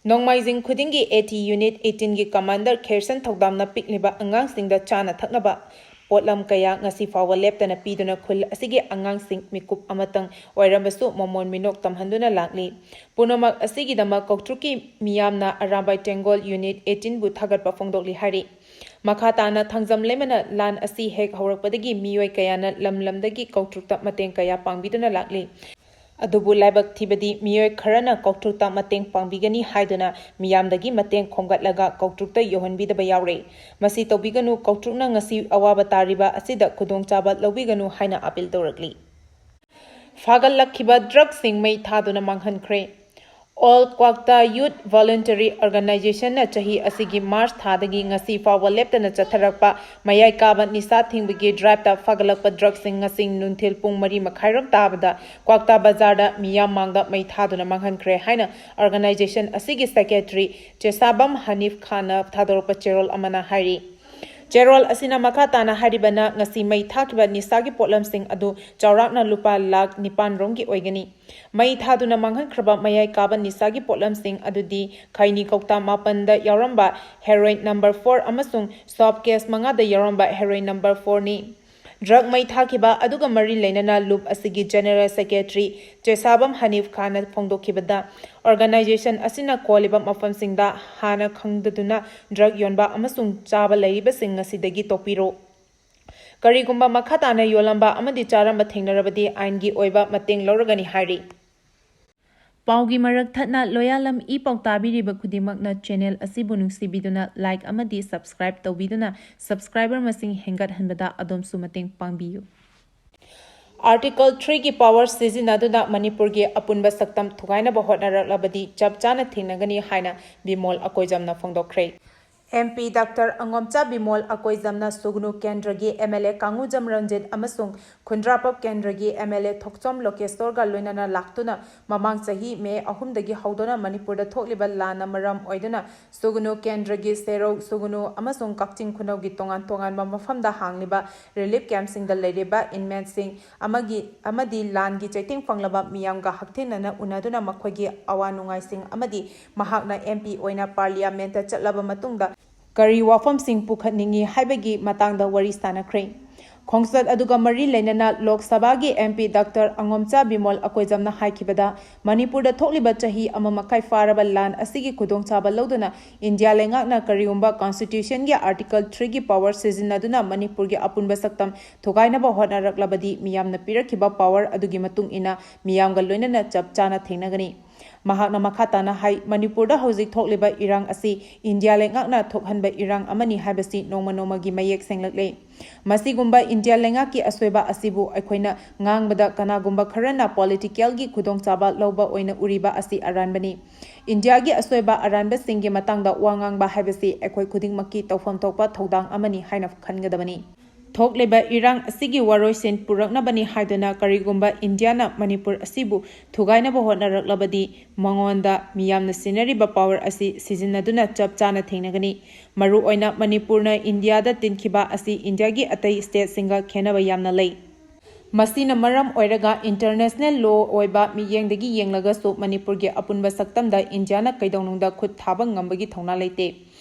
ꯅꯣꯡꯃꯥꯏꯖꯤꯡ ꯈꯨꯗꯤꯡꯒꯤ ꯑꯦ ꯇꯤ ꯌꯨꯅꯤꯠ ꯑꯩꯠꯇꯤꯟꯒꯤ ꯀꯃꯥꯟꯗꯔ ꯈꯦꯔꯁꯟ ꯊꯧꯗꯥꯝꯅ ꯄꯤꯛꯂꯤꯕ ꯑꯉꯥꯡꯁꯤꯡꯗ ꯆꯥꯅ ꯊꯛꯅꯕ ꯄꯣꯠꯂꯝ ꯀꯌꯥ ꯉꯁꯤ ꯐꯥꯎꯕ ꯂꯦꯞꯇꯅ ꯄꯤꯗꯨꯅ ꯈꯨꯜ ꯑꯁꯤꯒꯤ ꯑꯉꯥꯡꯁꯤꯡ ꯃꯤꯀꯨꯞ ꯑꯃꯇꯪ ꯑꯣꯏꯔꯕꯁꯨ ꯃꯃꯣꯟ ꯃꯤꯅꯣꯛ ꯇꯝꯍꯟꯗꯨꯅ ꯂꯥꯛꯂꯤ꯫ ꯄꯨꯝꯅꯃꯛ ꯑꯁꯤꯒꯤꯗꯃꯛ ꯀꯧꯇ꯭ꯔꯨꯛꯀꯤ ꯃꯤꯌꯥꯝꯅ ꯑꯔꯥꯝꯕꯥꯏ ꯇꯦꯡꯒꯣꯜ ꯌꯨꯅꯤꯠ ꯑꯩꯠꯇꯤꯟꯕꯨ ꯊꯥꯒꯠꯄ ꯐꯣꯡꯗꯣꯛꯂꯤ ꯍꯥꯏꯔꯤ꯫ ꯃꯈꯥ ꯇꯥꯅ ꯊꯥꯡꯖꯝ ꯂꯩꯃꯅ ꯂꯥꯟ ꯑꯁꯤ ꯍꯦꯛ ꯍꯧꯔꯛꯄꯗꯒꯤ ꯃꯤꯑꯣꯏ ꯀꯌꯥꯅ ꯂꯝ ꯂꯝꯗꯒꯤ ꯀꯧꯇ꯭ꯔꯨꯛꯇ ꯃꯇꯦꯡ ꯀꯌꯥ ꯄꯥꯡꯕꯤꯗꯨꯅ ꯂꯥꯛꯂꯤ꯫ ꯑꯗꯨꯕꯨ ꯂꯥꯏꯕꯛ ꯊꯤꯕꯗꯤ ꯃꯤꯑꯣꯏ ꯈꯔꯅ ꯀꯧꯇ꯭ꯔꯨꯛꯇ ꯃꯇꯦꯡ ꯄꯥꯡꯕꯤꯒꯅꯤ ꯍꯥꯏꯗꯨꯅ ꯃꯤꯌꯥꯝꯗꯒꯤ ꯃꯇꯦꯡ ꯈꯣꯝꯒꯠꯂꯒ ꯀꯧꯇ꯭ꯔꯨꯛꯇ ꯌꯧꯍꯟꯕꯤꯗꯕ ꯌꯥꯎꯔꯦ꯫ ꯃꯁꯤ ꯇꯧꯕꯤꯒꯅꯨ, ꯀꯧꯇ꯭ꯔꯨꯛꯅ ꯉꯁꯤ ꯑꯋꯥꯕ ꯇꯥꯔꯤꯕ ꯑꯁꯤꯗ ꯈꯨꯗꯣꯡꯆꯥꯕ ꯂꯧꯕꯤꯒꯅꯨ ꯍꯥꯏꯅ ꯑꯥꯄꯤꯜ ꯇꯧꯔꯛꯂꯤ꯫ ꯐꯥꯒꯠꯂꯛꯈꯤꯕ ꯗ꯭ꯔꯒꯁꯤꯡ ꯃꯩ ꯊꯥꯗꯨꯅ ꯃꯥꯡꯍꯟꯈ꯭ꯔꯦ꯫ All Kwakta Youth Voluntary Organizationꯅ ꯆꯍꯤ ꯑꯁꯤꯒꯤ ꯃꯥꯔꯆ ꯊꯥꯗꯒꯤ ꯉꯁꯤ ꯐꯥꯎꯕ ꯂꯦꯞꯇꯅ ꯆꯠꯊꯔꯛꯄ ꯃꯌꯥꯏ ꯀꯥꯕ ꯅꯤꯁꯥ ꯊꯤꯡꯕꯒꯤ ꯗ꯭ꯔꯥꯏꯚꯇ ꯐꯒꯠꯂꯛꯄ ꯗ꯭ꯔꯒꯁꯤꯡ ꯉꯁꯤ ꯅꯨꯡꯊꯤꯜ ꯄꯨꯡ ꯃꯔꯤ ꯃꯈꯥꯏꯔꯣꯝ ꯇꯥꯕꯗ ꯀ꯭ꯋꯥꯛꯇꯥ ꯕꯖꯥꯔꯗ ꯃꯤꯌꯥꯝ ꯃꯥꯡꯗ ꯃꯩ ꯊꯥꯗꯨꯅ ꯃꯥꯡꯍꯟꯈ꯭ꯔꯦ ꯍꯥꯏꯅ ꯑꯣꯔꯒꯅꯥꯏꯖꯦꯁꯟ ꯑꯁꯤꯒꯤ ꯁꯦꯀ꯭ꯔꯦꯇꯔꯤ ꯆꯦꯁꯥꯕꯝ ꯍꯅꯤꯐ ꯈꯥꯟꯅ ꯊꯥꯗꯣꯔꯛꯄ ꯆꯦꯔꯣꯜ ꯑꯃꯅ ꯍꯥꯏꯔꯤ꯫ ꯆꯦꯔꯣꯜ ꯑꯁꯤꯅ ꯃꯈꯥ ꯇꯥꯅ ꯍꯥꯏꯔꯤꯕꯅ, ꯉꯁꯤ ꯃꯩ ꯊꯥꯈꯤꯕ ꯅꯤꯁꯥꯒꯤ ꯄꯣꯠꯂꯝꯁꯤꯡ ꯑꯗꯨ ꯆꯥꯎꯔꯥꯛꯅ ꯂꯨꯄꯥ ꯂꯥꯈ ꯅꯤꯄꯥꯟ ꯔꯣꯝꯒꯤ ꯑꯣꯏꯒꯅꯤ꯫ ꯃꯩ ꯊꯥꯗꯨꯅ ꯃꯥꯡꯍꯟꯈ꯭ꯔꯕ ꯃꯌꯥꯏ ꯀꯥꯕ ꯅꯤꯁꯥꯒꯤ ꯄꯣꯠꯂꯝꯁꯤꯡ ꯑꯗꯨꯗꯤ ꯈꯩꯅꯤ ꯀꯧꯇꯥ ꯃꯥꯄꯟꯗ ꯌꯥꯎꯔꯝꯕ ꯍꯦꯔꯣꯏꯟ ꯅꯝꯕꯔ ꯐꯣꯔ ꯑꯃꯁꯨꯡ ꯁꯣꯞ ꯀꯦꯁ ꯃꯉꯥꯗ ꯌꯥꯎꯔꯝꯕ ꯍꯦꯔꯣꯏꯟ ꯅꯝꯕꯔ ꯐꯣꯔꯅꯤ꯫ ꯗ꯭ꯔꯒ ꯃꯩ ꯊꯥꯈꯤꯕ ꯑꯗꯨꯒ ꯃꯔꯤ ꯂꯩꯅꯅ ꯂꯨꯞ ꯑꯁꯤꯒꯤ ꯖꯦꯅꯔꯦꯜ ꯁꯦꯀ꯭ꯔꯦꯇꯔꯤ ꯆꯦꯁꯥꯕꯝ ꯍꯅꯤꯐ ꯈꯥꯟꯅ ꯐꯣꯡꯗꯣꯛꯈꯤꯕꯗ, ꯑꯣꯔꯒꯅꯥꯏꯖꯦꯁꯟ ꯑꯁꯤꯅ ꯀꯣꯜꯂꯤꯕ ꯃꯐꯝꯁꯤꯡꯗ ꯍꯥꯟꯅ ꯈꯪꯗꯗꯨꯅ ꯗ꯭ꯔꯒ ꯌꯣꯟꯕ ꯑꯃꯁꯨꯡ ꯆꯥꯕ ꯂꯩꯔꯤꯕꯁꯤꯡ ꯑꯁꯤꯗꯒꯤ ꯇꯣꯛꯄꯤꯔꯣ꯫ ꯀꯔꯤꯒꯨꯝꯕ ꯃꯈꯥ ꯇꯥꯅ ꯌꯣꯜꯂꯝꯕ ꯑꯃꯗꯤ ꯆꯥꯔꯝꯕ ꯊꯦꯡꯅꯔꯕꯗꯤ ꯑꯥꯏꯟꯒꯤ ꯑꯣꯏꯕ ꯃꯇꯦꯡ ꯂꯧꯔꯒꯅꯤ ꯍꯥꯏꯔꯤ꯫ ꯄꯥꯎꯒꯤ ꯃꯔꯛ ꯊꯠꯅ ꯂꯣꯌꯥꯂꯝ ꯏ ꯄꯥꯎ ꯇꯥꯕꯤꯔꯤꯕ ꯈꯨꯗꯤꯡꯃꯛꯅ ꯆꯦꯅꯦꯜ ꯑꯁꯤꯕꯨ ꯅꯨꯡꯁꯤꯕꯤꯗꯨꯅ ꯂꯥꯏꯛ ꯑꯃꯗꯤ ꯁꯕꯁꯀ꯭ꯔꯥꯏꯕ ꯇꯧꯕꯤꯗꯨꯅ ꯁꯕꯁꯀ꯭ꯔꯥꯏꯕꯔ ꯃꯁꯤꯡ ꯍꯦꯟꯒꯠꯍꯟꯕꯗ ꯑꯗꯣꯝꯁꯨ ꯃꯇꯦꯡ ꯄꯥꯡꯕꯤꯌꯨ꯫ ꯑꯥꯔꯇꯤꯀꯜ ꯊ꯭ꯔꯤꯒꯤ ꯄꯥꯋꯔ ꯁꯤꯖꯤꯟꯅꯗꯨꯅ ꯃꯅꯤꯄꯨꯔꯒꯤ ꯑꯄꯨꯟꯕ ꯁꯛꯇꯝ ꯊꯨꯒꯥꯏꯅꯕ ꯍꯣꯠꯅꯔꯛꯂꯕꯗꯤ ꯆꯞ ꯆꯥꯅ ꯊꯦꯡꯅꯒꯅꯤ ꯍꯥꯏꯅ Bimol ꯑꯀꯣꯏꯖꯝꯅ ꯐꯣꯡꯗꯣꯛꯈ꯭ꯔꯦ꯫ M P doctor ꯑꯉꯣꯝꯆꯥ Bimol ꯑꯀꯣꯏꯖꯝꯅ ꯁꯨꯒꯅꯨ ꯀꯦꯟꯗ꯭ꯔꯒꯤ ꯑꯦꯝ ꯑꯦꯜ ꯑꯦ ꯀꯥꯡꯉꯨꯖꯝ ꯔꯟꯖꯤꯠ ꯑꯃꯁꯨꯡ ꯈꯨꯟꯗ꯭ꯔꯥꯄꯞ ꯀꯦꯟꯗ꯭ꯔꯒꯤ ꯑꯦꯝ ꯑꯦꯜ ꯑꯦ ꯊꯣꯛꯆꯣꯝ ꯂꯣꯀꯦꯁꯣꯔꯒ ꯂꯣꯏꯅꯅ ꯂꯥꯛꯇꯨꯅ ꯃꯃꯥꯡ ꯆꯍꯤ ꯃꯦ ꯑꯍꯨꯝꯗꯒꯤ ꯍꯧꯗꯨꯅ ꯃꯅꯤꯄꯨꯔꯗ ꯊꯣꯛꯂꯤꯕ ꯂꯥꯟꯅ ꯃꯔꯝ ꯑꯣꯏꯗꯨꯅ ꯁꯨꯒꯅꯨ ꯀꯦꯟꯗ꯭ꯔꯒꯤ ꯁꯦꯔꯧ, ꯁꯨꯒꯅꯨ ꯑꯃꯁꯨꯡ ꯀꯛꯆꯤꯡ ꯈꯨꯅꯧꯒꯤ ꯇꯣꯉꯥꯟ ꯇꯣꯉꯥꯟꯕ ꯃꯐꯝꯗ ꯍꯥꯡꯂꯤꯕ ꯔꯤꯂꯤꯐ ꯀꯦꯝꯞꯁꯤꯡꯗ ꯂꯩꯔꯤꯕ ꯏꯟꯃꯦꯠꯁꯤꯡ ꯑꯃꯒꯤ, ꯑꯃꯗꯤ ꯂꯥꯟꯒꯤ ꯆꯩꯊꯦꯡ ꯐꯪꯂꯕ ꯃꯤꯌꯥꯝꯒ ꯍꯛꯊꯦꯡꯅꯅ ꯎꯅꯗꯨꯅ ꯃꯈꯣꯏꯒꯤ ꯑꯋꯥ ꯅꯨꯡꯉꯥꯏꯁꯤꯡ ꯑꯃꯗꯤ ꯃꯍꯥꯛꯅ ꯑꯦꯝ ꯄꯤ ꯑꯣꯏꯅ ꯄꯥꯔꯂꯤꯌꯥꯃꯦꯟꯠꯇ ꯆꯠꯂꯕ ꯃꯇꯨꯡꯗ ꯀꯔꯤ ꯋꯥꯐꯝꯁꯤꯡ ꯄꯨꯈꯠꯅꯤꯡꯏ ꯍꯥꯏꯕꯒꯤ ꯃꯇꯥꯡꯗ ꯋꯥꯔꯤ ꯁꯥꯅꯈ꯭ꯔꯦ꯫ ꯈꯣꯡꯆꯠ ꯑꯗꯨꯒ ꯃꯔꯤ ꯂꯩꯅꯅ ꯂꯣꯛ ꯁꯚꯥꯒꯤ ꯑꯦꯝ ꯄꯤ ꯗꯥꯛꯇꯔ ꯑꯉꯣꯝꯆꯥ ꯕꯤꯃꯣꯜ ꯑꯀꯣꯏꯖꯝꯅ ꯍꯥꯏꯈꯤꯕꯗ, ꯃꯅꯤꯄꯨꯔꯗ ꯊꯣꯛꯂꯤꯕ ꯆꯍꯤ ꯑꯃ ꯃꯈꯥꯏ ꯐꯥꯔꯕ ꯂꯥꯟ ꯑꯁꯤꯒꯤ ꯈꯨꯗꯣꯡꯆꯥꯕ ꯂꯧꯗꯨꯅ ꯏꯟꯗꯤꯌꯥ ꯂꯩꯉꯥꯛꯅ ꯀꯔꯤꯒꯨꯝꯕ ꯀꯟꯁꯇꯤꯇ꯭ꯌꯨꯁꯟꯒꯤ ꯑꯥꯔꯇꯤꯀꯜ ꯊ꯭ꯔꯤꯒꯤ ꯄꯥꯋꯔ ꯁꯤꯖꯤꯟꯅꯗꯨꯅ ꯃꯅꯤꯄꯨꯔꯒꯤ ꯑꯄꯨꯟꯕ ꯁꯛꯇꯝ ꯊꯨꯒꯥꯏꯅꯕ ꯍꯣꯠꯅꯔꯛꯂꯕꯗꯤ ꯃꯤꯌꯥꯝꯅ ꯄꯤꯔꯛꯈꯤꯕ ꯄꯥꯋꯔ ꯑꯗꯨꯒꯤ ꯃꯇꯨꯡ ꯏꯟꯅ ꯃꯤꯌꯥꯝꯒ ꯂꯣꯏꯅꯅ ꯆꯞ ꯆꯥꯅ ꯊꯦꯡꯅꯒꯅꯤ꯫ ꯃꯍꯥꯛꯅ ꯃꯈꯥ ꯇꯥꯅ ꯍꯥꯏ, ꯃꯅꯤꯄꯨꯔꯗ ꯍꯧꯖꯤꯛ ꯊꯣꯛꯂꯤꯕ ꯏꯔꯥꯡ ꯑꯁꯤ ꯏꯟꯗꯤꯌꯥ ꯂꯩꯉꯥꯛꯅ ꯊꯣꯛꯍꯟꯕ ꯏꯔꯥꯡ ꯑꯃꯅꯤ ꯍꯥꯏꯕꯁꯤ ꯅꯣꯡꯃ ꯅꯣꯡꯃꯒꯤ ꯃꯌꯦꯛ ꯁꯦꯡꯂꯛꯂꯦ꯫ ꯃꯁꯤꯒꯨꯝꯕ ꯏꯟꯗꯤꯌꯥ ꯂꯩꯉꯥꯛꯀꯤ ꯑꯁꯣꯏꯕ ꯑꯁꯤꯕꯨ ꯑꯩꯈꯣꯏꯅ ꯉꯥꯡꯕꯗ ꯀꯅꯥꯒꯨꯝꯕ ꯈꯔꯅ ꯄꯣꯂꯤꯇꯤꯀꯦꯜꯒꯤ ꯈꯨꯗꯣꯡꯆꯥꯕ ꯂꯧꯕ ꯑꯣꯏꯅ ꯎꯔꯤꯕ ꯑꯁꯤ ꯑꯔꯥꯟꯕꯅꯤ꯫ ꯏꯟꯗꯤꯌꯥꯒꯤ ꯑꯁꯣꯏꯕ ꯑꯔꯥꯟꯕꯁꯤꯡꯒꯤ ꯃꯇꯥꯡꯗ ꯋꯥ ꯉꯥꯡꯕ ꯍꯥꯏꯕꯁꯤ ꯑꯩꯈꯣꯏ ꯈꯨꯗꯤꯡꯃꯛꯀꯤ ꯇꯧꯐꯝ ꯊꯣꯛꯄ ꯊꯧꯗꯥꯡ ꯑꯃꯅꯤ ꯍꯥꯏꯅ ꯈꯟꯒꯗꯕꯅꯤ꯫ ꯊꯣꯛꯂꯤꯕ ꯏꯔꯥꯡ ꯑꯁꯤꯒꯤ ꯋꯥꯔꯣꯏꯁꯤꯟ ꯄꯨꯔꯛꯅꯕꯅꯤ ꯍꯥꯏꯗꯨꯅ ꯀꯔꯤꯒꯨꯝꯕ ꯏꯟꯗꯤꯌꯥꯅ ꯃꯅꯤꯄꯨꯔ ꯑꯁꯤꯕꯨ ꯊꯨꯒꯥꯏꯅꯕ ꯍꯣꯠꯅꯔꯛꯂꯕꯗꯤ ꯃꯉꯣꯟꯗ ꯃꯤꯌꯥꯝꯅ ꯁꯤꯟꯅꯔꯤꯕ ꯄꯥꯋꯔ ꯑꯁꯤ ꯁꯤꯖꯤꯟꯅꯗꯨꯅ ꯆꯞ ꯆꯥꯅ ꯊꯦꯡꯅꯒꯅꯤ꯫ ꯃꯔꯨꯑꯣꯏꯅ ꯃꯅꯤꯄꯨꯔꯅ ꯏꯟꯗꯤꯌꯥꯗ ꯇꯤꯟꯈꯤꯕ ꯑꯁꯤ ꯏꯟꯗꯤꯌꯥꯒꯤ ꯑꯇꯩ ꯁ꯭ꯇꯦꯠꯁꯤꯡꯒ ꯈꯦꯟꯅꯕ ꯌꯥꯝꯅ ꯂꯩ꯫ ꯃꯁꯤꯅ ꯃꯔꯝ ꯑꯣꯏꯔꯒ ꯏꯟꯇꯔꯅꯦꯁꯅꯦꯜ ꯂꯣ ꯑꯣꯏꯕ ꯃꯤꯠꯌꯦꯡꯗꯒꯤ ꯌꯦꯡꯂꯒꯁꯨ ꯃꯅꯤꯄꯨꯔꯒꯤ ꯑꯄꯨꯟꯕ ꯁꯛꯇꯝꯗ ꯏꯟꯗꯤꯌꯥꯅ ꯀꯩꯗꯧꯅꯨꯡꯗ ꯈꯨꯠ ꯊꯥꯕ ꯉꯝꯕꯒꯤ ꯊꯧꯅꯥ ꯂꯩꯇꯦ꯫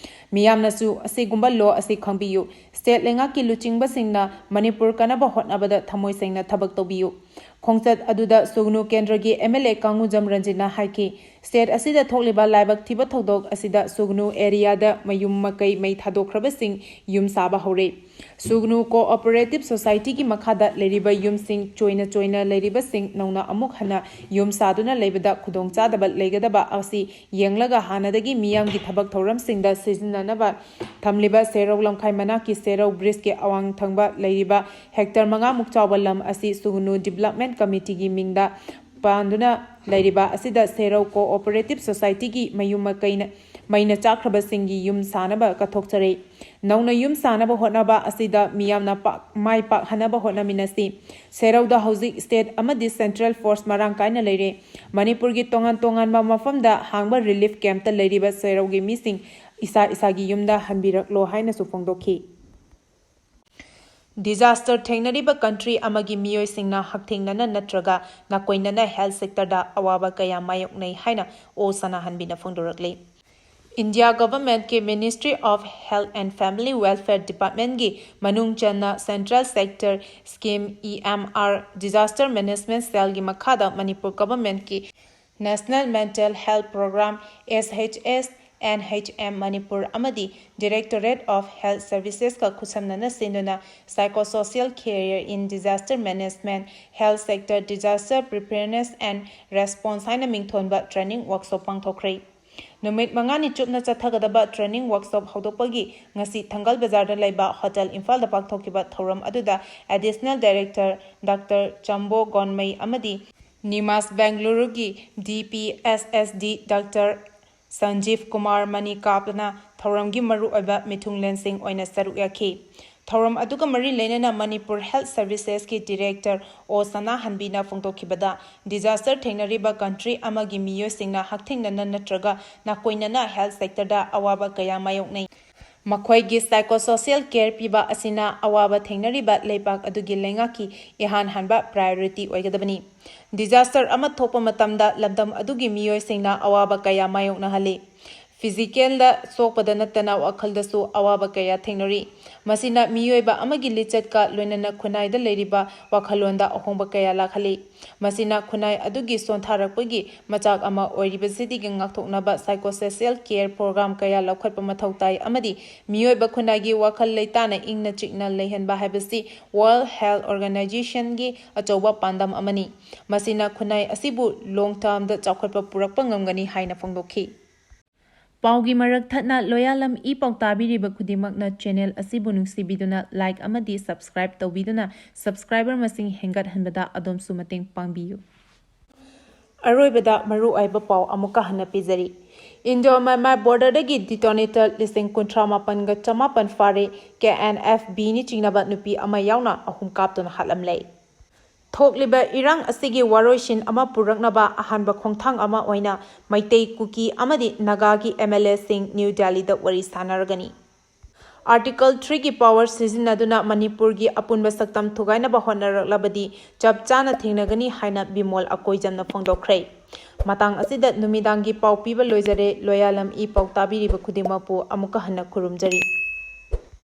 ꯃꯤꯌꯥꯝꯅꯁꯨ ꯑꯁꯤꯒꯨꯝꯕ ꯂꯣ ꯑꯁꯤ ꯈꯪꯕꯤꯌꯨ꯫ ꯁ꯭ꯇꯦꯠ ꯂꯩꯉꯥꯛꯀꯤ ꯂꯨꯆꯤꯡꯕꯁꯤꯡꯅ ꯃꯅꯤꯄꯨꯔ ꯀꯥꯟꯅꯕ ꯍꯣꯠꯅꯕꯗ ꯊꯃꯣꯏ ꯁꯦꯡꯅ ꯊꯕꯛ ꯇꯧꯕꯤꯌꯨ꯫ ꯈꯣꯡꯆꯠ ꯑꯗꯨꯗ ꯁꯨꯒꯅꯨ ꯀꯦꯟꯗ꯭ꯔꯒꯤ ꯑꯦꯝ ꯑꯦꯜ ꯑꯦ ꯀꯥꯡꯉꯨꯖꯝ ꯔꯟꯖꯤꯠꯅ ꯍꯥꯏꯈꯤ, ꯁ꯭ꯇꯦꯠ ꯑꯁꯤꯗ ꯊꯣꯛꯂꯤꯕ ꯂꯥꯏꯕꯛ ꯊꯤꯕ ꯊꯧꯗꯣꯛ ꯑꯁꯤꯗ ꯁꯨꯒꯅꯨ ꯑꯦꯔꯤꯌꯥꯗ ꯃꯌꯨꯝ ꯃꯀꯩ ꯃꯩ ꯊꯥꯗꯣꯛꯈ꯭ꯔꯕꯁꯤꯡ ꯌꯨꯝ ꯁꯥꯕ ꯍꯧꯔꯦ꯫ ꯁꯨꯒꯅꯨ ꯀꯣꯑꯣꯄꯔꯦꯇꯤꯚ ꯁꯣꯁꯥꯏꯇꯤꯒꯤ ꯃꯈꯥꯗ ꯂꯩꯔꯤꯕ ꯌꯨꯝꯁꯤꯡ ꯆꯣꯏꯅ ꯆꯣꯏꯅ ꯂꯩꯔꯤꯕꯁꯤꯡ ꯅꯧꯅ ꯑꯃꯨꯛ ꯍꯟꯅ ꯌꯨꯝ ꯁꯥꯗꯨꯅ ꯂꯩꯕꯗ ꯈꯨꯗꯣꯡꯆꯥꯗꯕ ꯂꯩꯒꯗꯕ ꯑꯁꯤ ꯌꯦꯡꯂꯒ ꯍꯥꯟꯅꯗꯒꯤ ꯃꯤꯌꯥꯝꯒꯤ ꯊꯕꯛ ꯊꯧꯔꯝꯁꯤꯡꯗ ꯁꯤꯖꯤꯟꯅꯅꯕ ꯊꯝꯂꯤꯕ ꯁꯦꯔꯧ ꯂꯝꯈꯥꯏ ꯃꯅꯥꯛꯀꯤ ꯁꯦꯔꯧ ꯕ꯭ꯔꯤꯖꯀꯤ ꯑꯋꯥꯡ ꯊꯪꯕ ꯂꯩꯔꯤꯕ ꯍꯦꯛꯇꯔ ꯃꯉꯥꯃꯨꯛ ꯆꯥꯎꯕ ꯂꯝ ꯑꯁꯤ ꯁꯨꯒꯅꯨ ꯗꯤꯕꯂꯞꯃꯦꯟ ꯀꯃꯤꯇꯤꯒꯤ ꯃꯤꯡꯗ ꯄꯥꯟꯗꯨꯅ ꯂꯩꯔꯤꯕ ꯑꯁꯤꯗ ꯁꯦꯔꯧ ꯀꯣꯑꯣꯄꯔꯦꯇꯤꯚ ꯁꯣꯁꯥꯏꯇꯤꯒꯤ ꯃꯌꯨꯝ ꯃꯀꯩꯅ ꯃꯩꯅ ꯆꯥꯛꯈ꯭ꯔꯕꯁꯤꯡꯒꯤ ꯌꯨꯝ ꯁꯥꯅꯕ ꯀꯠꯊꯣꯛꯆꯔꯤ꯫ ꯅꯧꯅ ꯌꯨꯝ ꯁꯥꯅꯕ ꯍꯣꯠꯅꯕ ꯑꯁꯤꯗ ꯃꯤꯌꯥꯝꯅ ꯄꯥꯛ-, ꯃꯥꯏ ꯄꯥꯛꯍꯟꯅꯕ ꯍꯣꯠꯅꯃꯤꯟꯅꯁꯤ꯫ ꯁꯦꯔꯧꯗ ꯍꯧꯖꯤꯛ ꯁ꯭ꯇꯦꯠ ꯑꯃꯗꯤ ꯁꯦꯟꯇ꯭ꯔꯦꯜ ꯐꯣꯔꯁ ꯃꯔꯥꯡ ꯀꯥꯏꯅ ꯂꯩꯔꯦ꯫ ꯃꯅꯤꯄꯨꯔꯒꯤ ꯇꯣꯉꯥꯟ ꯇꯣꯉꯥꯟꯕ ꯃꯐꯝꯗ ꯍꯥꯡꯕ ꯔꯤꯂꯤꯐ ꯀꯦꯝꯞꯇ ꯂꯩꯔꯤꯕ ꯁꯦꯔꯧꯒꯤ ꯃꯤꯁꯤꯡ ꯏꯁꯥ ꯏꯁꯥꯒꯤ ꯌꯨꯝꯗ ꯍꯟꯕꯤꯔꯛꯂꯣ ꯍꯥꯏꯅꯁꯨ ꯐꯣꯡꯗꯣꯛꯈꯤ꯫ ꯗꯤꯖꯥꯁꯇꯔ ꯊꯦꯡꯅꯔꯤꯕ ꯀꯟꯇ꯭ꯔꯤ ꯑꯃꯒꯤ ꯃꯤꯑꯣꯏꯁꯤꯡꯅ ꯍꯛꯊꯦꯡꯅꯅ ꯅꯠꯇ꯭ꯔꯒ ꯅꯥꯀꯣꯏꯅꯅ ꯍꯦꯜꯊ ꯁꯦꯛꯇꯔꯗ ꯑꯋꯥꯕ ꯀꯌꯥ ꯃꯥꯌꯣꯛꯅꯩ ꯍꯥꯏꯅ ꯑꯣ ꯁꯅꯥꯍꯟꯕꯤꯅ ꯐꯣꯡꯗꯣꯔꯛꯂꯤ꯫ ꯏꯟꯗꯤꯌꯥ ꯒꯚꯔꯟꯃꯦꯟꯠꯀꯤ Ministry of Health and Family Welfare Departmentꯀꯤ ꯃꯅꯨꯡ ꯆꯟꯅ central sector scheme, E M R, disaster management ꯁꯦꯜꯒꯤ ꯃꯈꯥꯗ Manipur ꯒꯚꯔꯟꯃꯦꯟꯠꯀꯤ National Mental Health Program, S H S N H M Manipur ꯑꯃꯗꯤ Directorate of Health Servicesꯀ ꯈꯨꯠꯁꯝꯅꯅ ꯁꯤꯟꯗꯨꯅ Psychosocial Care in Disaster Management, Health Sector Disaster Preparedness and Response ꯍꯥꯏꯅ ꯃꯤꯡꯊꯣꯟꯕ training workshop ꯄꯥꯡꯊꯣꯛꯈ꯭ꯔꯦ꯫ ꯅꯨꯃꯤꯠ ꯃꯉꯥꯅꯤ ꯆꯨꯞꯅ ꯆꯠꯊꯒꯗꯕ training workshop ꯍꯧꯗꯣꯛꯄꯒꯤ ꯉꯁꯤ ꯊꯪꯒꯥꯜ ꯕꯖꯥꯔꯗ ꯂꯩꯕ Hotel ꯏꯝꯐꯥꯜꯗ ꯄꯥꯡꯊꯣꯛꯈꯤꯕ ꯊꯧꯔꯝ ꯑꯗꯨꯗ Additional Director Doctor ꯆꯝꯕꯣ ꯒꯣꯟꯃꯩ ꯑꯃꯗꯤ NIMHANS ꯕꯦꯡꯒꯂꯨꯔꯨꯒꯤ D P S S D Doctor Sanjiv Kumar ꯃꯅꯤꯀꯥꯞꯅ ꯊꯧꯔꯝꯒꯤ ꯃꯔꯨꯑꯣꯏꯕ ꯃꯤꯊꯨꯡꯂꯦꯟꯁꯤꯡ ꯑꯣꯏꯅ ꯁꯔꯨꯛ ꯌꯥꯈꯤ꯫ ꯊꯧꯔꯝ ꯑꯗꯨꯒ ꯃꯔꯤ ꯂꯩꯅꯅ ꯃꯅꯤꯄꯨꯔ Health Servicesꯀꯤ Director ꯑꯣ ꯁꯅꯥꯍꯟꯕꯤꯅ ꯐꯣꯡꯗꯣꯛꯈꯤꯕꯗ, disaster ꯊꯦꯡꯅꯔꯤꯕ country ꯑꯃꯒꯤ ꯃꯤꯑꯣꯏꯁꯤꯡꯅ ꯍꯛꯊꯦꯡꯅꯅ ꯅꯠꯇ꯭ꯔꯒ ꯅꯥꯀꯣꯏꯅꯅ health sectorꯗ ꯑꯋꯥꯕ ꯀꯌꯥ ꯃꯥꯌꯣꯛꯅꯩ꯫ ꯃꯈꯣꯏꯒꯤ psychosocial care ꯄꯤꯕ ꯑꯁꯤꯅ ꯑꯋꯥꯕ ꯊꯦꯡꯅꯔꯤꯕ ꯂꯩꯕꯥꯛ ꯑꯗꯨꯒꯤ ꯂꯩꯉꯥꯛꯀꯤ ꯏꯍꯥꯟ ꯍꯥꯟꯕ priority ꯑꯣꯏꯒꯗꯕꯅꯤ꯫ Disaster ꯑꯃ ꯊꯣꯛꯄ ꯃꯇꯝꯗ ꯂꯝꯗꯝ ꯑꯗꯨꯒꯤ ꯃꯤꯑꯣꯏꯁꯤꯡꯅ ꯑꯋꯥꯕ ꯀꯌꯥ ꯃꯥꯌꯣꯛꯅꯍꯜꯂꯤ꯫ Physicalꯗ ꯁꯣꯛꯄꯗ ꯅꯠꯇꯅ ꯋꯥꯈꯜꯗꯁꯨ ꯑꯋꯥꯕ ꯀꯌꯥ ꯊꯦꯡꯅꯔꯤ꯫ ꯃꯁꯤꯅ ꯃꯤꯑꯣꯏꯕ ꯑꯃꯒꯤ ꯂꯤꯆꯠꯀ ꯂꯣꯏꯅꯅ ꯈꯨꯟꯅꯥꯏꯗ ꯂꯩꯔꯤꯕ ꯋꯥꯈꯜꯂꯣꯟꯗ ꯑꯍꯣꯡꯕ ꯀꯌꯥ ꯂꯥꯛꯍꯜꯂꯤ꯫ ꯃꯁꯤꯅ ꯈꯨꯟꯅꯥꯏ ꯑꯗꯨꯒꯤ ꯁꯣꯟꯊꯔꯛꯄꯒꯤ ꯃꯆꯥꯛ ꯑꯃ ꯑꯣꯏꯔꯤꯕꯁꯤꯗꯒꯤ ꯉꯥꯛꯊꯣꯛꯅꯕ psychosocial care program ꯀꯌꯥ ꯂꯧꯈꯠꯄ ꯃꯊꯧ ꯇꯥꯏ ꯑꯃꯗꯤ ꯃꯤꯑꯣꯏꯕ ꯈꯨꯟꯅꯥꯏꯒꯤ ꯋꯥꯈꯜ ꯂꯩꯇꯥꯅ ꯏꯪꯅ ꯆꯤꯛꯅ ꯂꯩꯍꯟꯕ ꯍꯥꯏꯕꯁꯤ World Health Organizationꯒꯤ ꯑꯆꯧꯕ ꯄꯥꯟꯗꯝ ꯑꯃꯅꯤ꯫ ꯃꯁꯤꯅ ꯈꯨꯟꯅꯥꯏ ꯑꯁꯤꯕꯨ long termꯗ ꯆꯥꯎꯈꯠꯄ ꯄꯨꯔꯛꯄ ꯉꯝꯒꯅꯤ ꯍꯥꯏꯅ ꯐꯣꯡꯗꯣꯛꯈꯤ꯫ ꯄꯥꯎꯒꯤ ꯃꯔꯛ ꯊꯠꯅ ꯂꯣꯌꯥꯂꯝ ꯏ ꯄꯥꯎ ꯇꯥꯕꯤꯔꯤꯕ ꯈꯨꯗꯤꯡꯃꯛꯅ channel ꯑꯁꯤꯕꯨ ꯅꯨꯡꯁꯤꯕꯤꯗꯨꯅ like ꯑꯃꯗꯤ subscribe ꯇꯧꯕꯤꯗꯨꯅ subscriber ꯃꯁꯤꯡ ꯍꯦꯟꯒꯠꯍꯟꯕꯗ ꯑꯗꯣꯝꯁꯨ ꯃꯇꯦꯡ ꯄꯥꯡꯕꯤꯌꯨ꯫ ꯑꯔꯣꯏꯕꯗ ꯃꯔꯨꯑꯣꯏꯕ ꯄꯥꯎ ꯑꯃꯨꯛꯀ ꯍꯟꯅ ꯄꯤꯖꯔꯤ꯫ Indo Myanmar borderꯗꯒꯤ detonator ꯂꯤꯁꯤꯡ ꯀꯨꯟꯊ꯭ꯔꯥ ꯃꯥꯄꯟꯒ ꯆꯃꯥꯄꯟ ꯐꯥꯔꯦ꯫ K N F Bꯅꯤ ꯆꯤꯡꯅꯕ ꯅꯨꯄꯤ ꯑꯃ ꯌꯥꯎꯅ ꯑꯍꯨꯝ ꯀꯥꯞꯇꯨꯅ ꯍꯥꯠꯂꯝꯂꯦ꯫ ꯊꯣꯛꯂꯤꯕ ꯏꯔꯥꯡ ꯑꯁꯤꯒꯤ ꯋꯥꯔꯣꯏꯁꯤꯟ ꯑꯃ ꯄꯨꯔꯛꯅꯕ ꯑꯍꯥꯟꯕ ꯈꯣꯡꯊꯥꯡ ꯑꯃ ꯑꯣꯏꯅ ꯃꯩꯇꯩ, ꯀꯨꯀꯤ ꯑꯃꯗꯤ ꯅꯥꯒꯥꯒꯤ M L Aꯁꯤꯡ ꯅ꯭ꯌꯨ ꯗꯦꯜꯂꯤꯗ ꯋꯥꯔꯤ ꯁꯥꯟꯅꯔꯒꯅꯤ꯫ Article threeꯒꯤ power ꯁꯤꯖꯤꯟꯅꯗꯨꯅ ꯃꯅꯤꯄꯨꯔꯒꯤ ꯑꯄꯨꯟꯕ ꯁꯛꯇꯝ ꯊꯨꯒꯥꯏꯅꯕ ꯍꯣꯠꯅꯔꯛꯂꯕꯗꯤ ꯆꯞ ꯆꯥꯅ ꯊꯦꯡꯅꯒꯅꯤ ꯍꯥꯏꯅ ꯕꯤꯃꯣꯜ ꯑꯀꯣꯏꯖꯝꯅ ꯐꯣꯡꯗꯣꯛꯈ꯭ꯔꯦ꯫ ꯃꯇꯥꯡ ꯑꯁꯤꯗ ꯅꯨꯃꯤꯗꯥꯡꯒꯤ ꯄꯥꯎ ꯄꯤꯕ ꯂꯣꯏꯖꯔꯦ꯫ ꯂꯣꯌꯥꯂꯝ ꯏ ꯄꯥꯎ ꯇꯥꯕꯤꯔꯤꯕ ꯈꯨꯗꯤꯡꯃꯛꯄꯨ ꯑꯃꯨꯛꯀ ꯍꯟꯅ ꯈꯨꯔꯨꯝꯖꯔꯤ꯫